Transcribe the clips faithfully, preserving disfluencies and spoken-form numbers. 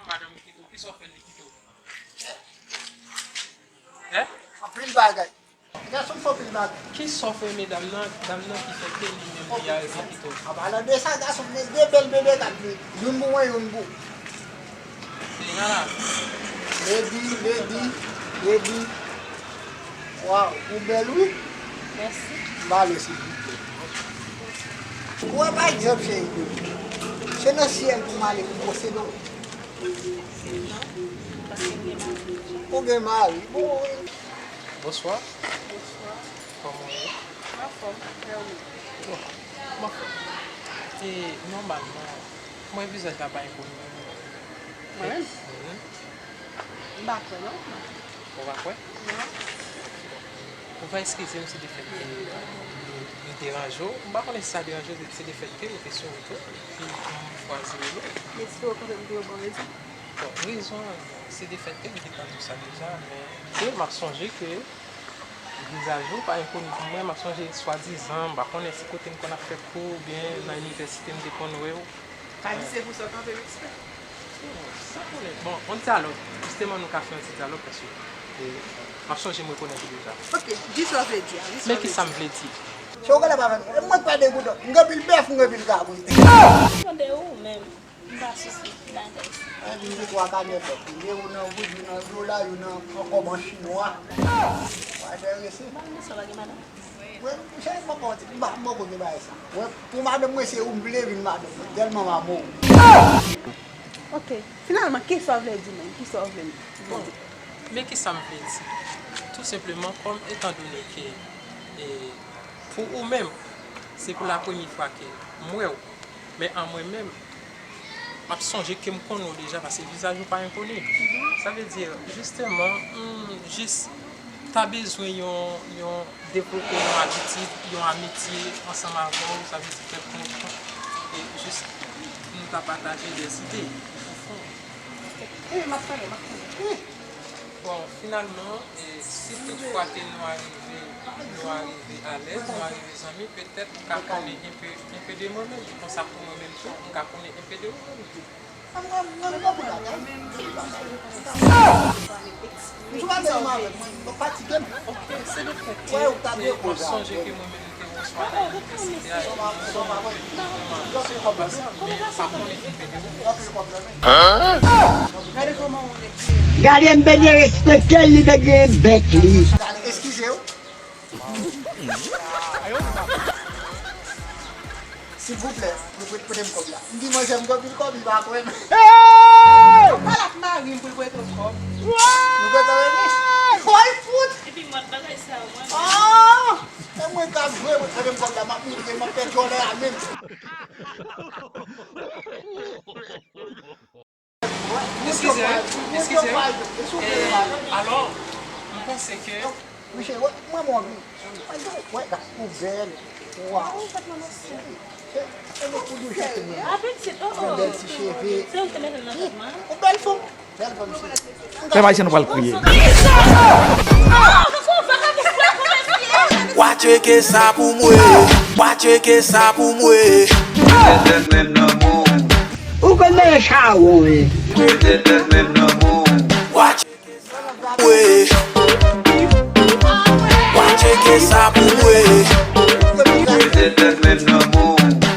Madanm kite w, kisa w fè li kite w? Hein? Anpil bagay. Gason fè anpil bagay. Kisa w fè medam nan, dam nan ki fè ke li menm li arete kite w? An palan de sa, gason, men de bèl bebe k ap vini. Youn pou mwen, youn pou. Lady, lady, lady. Waw, ou bèl wi. Mèsi. M ale silvouplè. Ou wè pa egzanp cheri, se nan syèl pou m ale pou posede w. Non, paske m gen mari. Ou gen mari, bon. Bonswa. Bonswa. Kòman w ye? Anfòm, e ou? Bon, m anfòm. E nòmalman, mwen vizaj la pa enkoni. Mwen menm? Mhm. M pa kwè non. Ou pa kwè? Non. Ou va eskize m si defèt ke m deranje w. M pa konnen si sa deranje w, se defèt ke ou te sou wout ou, epi m chwazi rele w. Mezanmi, ou kanpe m pou yon bon rezon. Bon, rezon an, se defèt ke m te tande w sa deja, men ke m ap sonje ke vizaj ou pa enkoni pou mwen, m ap sonje swadizan, m pa konnen si kote m konn ap fè kou oubyen nan inivèsite m te konn wè w. Pa di se pou sa w kanpe m ekspè. Sa konnen. Bon, yon dyalòg, jisteman nou ka fè yon ti dyalòg paske, e, m ap sonje m rekonèt ou deja. Ok, di sa w vle di a, di sa w vle di. Men kisa m vle di? Se w genlè pa konn, e mwen k pa degoute, m gen pil bèf, m gen pil kabrit. Tande ou menm. M pa sou bagay sa. Epi m gen twa kanè bèt. M gen youn nan goud, youn nan dola, youn nan an kòb an chinwa. Bagay resi. Ba m sa, pa gen madanm? Wi, cheri, m poko di, m pa, m poko gen bagay sa. Wi, pou madanm mwen, se ou m vle vin madanm mwen. Tèlman m amo w. Ok, finalman, kisa w vle di menm? Kisa w vle di? Bon, men kisa m vle di? Tou senpleman, kòm etandone ke, e, pou ou menm, se pou la premye fwa ke m wè w. Men an mwen menm, m ap sonje ke m konnen w deja, paske vizaj ou pa enkoni. Sa vle di, jisteman, m jis ta bezwen yon, yon devlope yon abitid, yon amitye ansanm avè w, sa vle di fè koneksyon, e jis pou nou ta pataje de zide, de fon. Wi, m ap tande, m ap tande. Bon, finalman, e, si tout fwa ke nou arive, nou arive alèz, nou arive zanmi, petèt ou ka konnen enpe, enpe de mwen menm. Konsa pou mwen menm tou, m ka konnen enpe de ou menm. M sou pa menm avèk mwen, m fatige m. Wè, ou ta depoze avèk mwen. Gade m te derespekte l, li te derespekte bèk li. Eskize w. Silvouplè, pote m kòb la. M di manzè m gen anpil kòb, li pa kwè m. Pale ak mari m pou l prete w kòb. Nou prete w, wi. Woy, fout! Epi mòd bagay sa yo, mwen. Ah! E mwen k ap jwe, mwen, pote m kòb la, m ap moute, m ap fè djòlè a menm. Eskize, eskize. E, alò, m panse ke... Mesye, wè, mwen, mwen, wè, gad, ou bèl. Waw. Se, se, se nou pou nou jete mwen. Apitit, oh, oh. Bèl ti cheve. Se ou ki te mete l nan tèt mwen. Ou bèl fanm. Bèl fanm, mesye. Pèp ayisyen, nou pral kriye. Wa tcheke sa pou mwen. Wa tcheke sa pou mwen. Ou konn manje chawon, wi. Wa tcheke sa pou mwen. Wa tcheke sa pou mwen.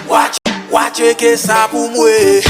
Wa tch-, wa tcheke sa pou mwen.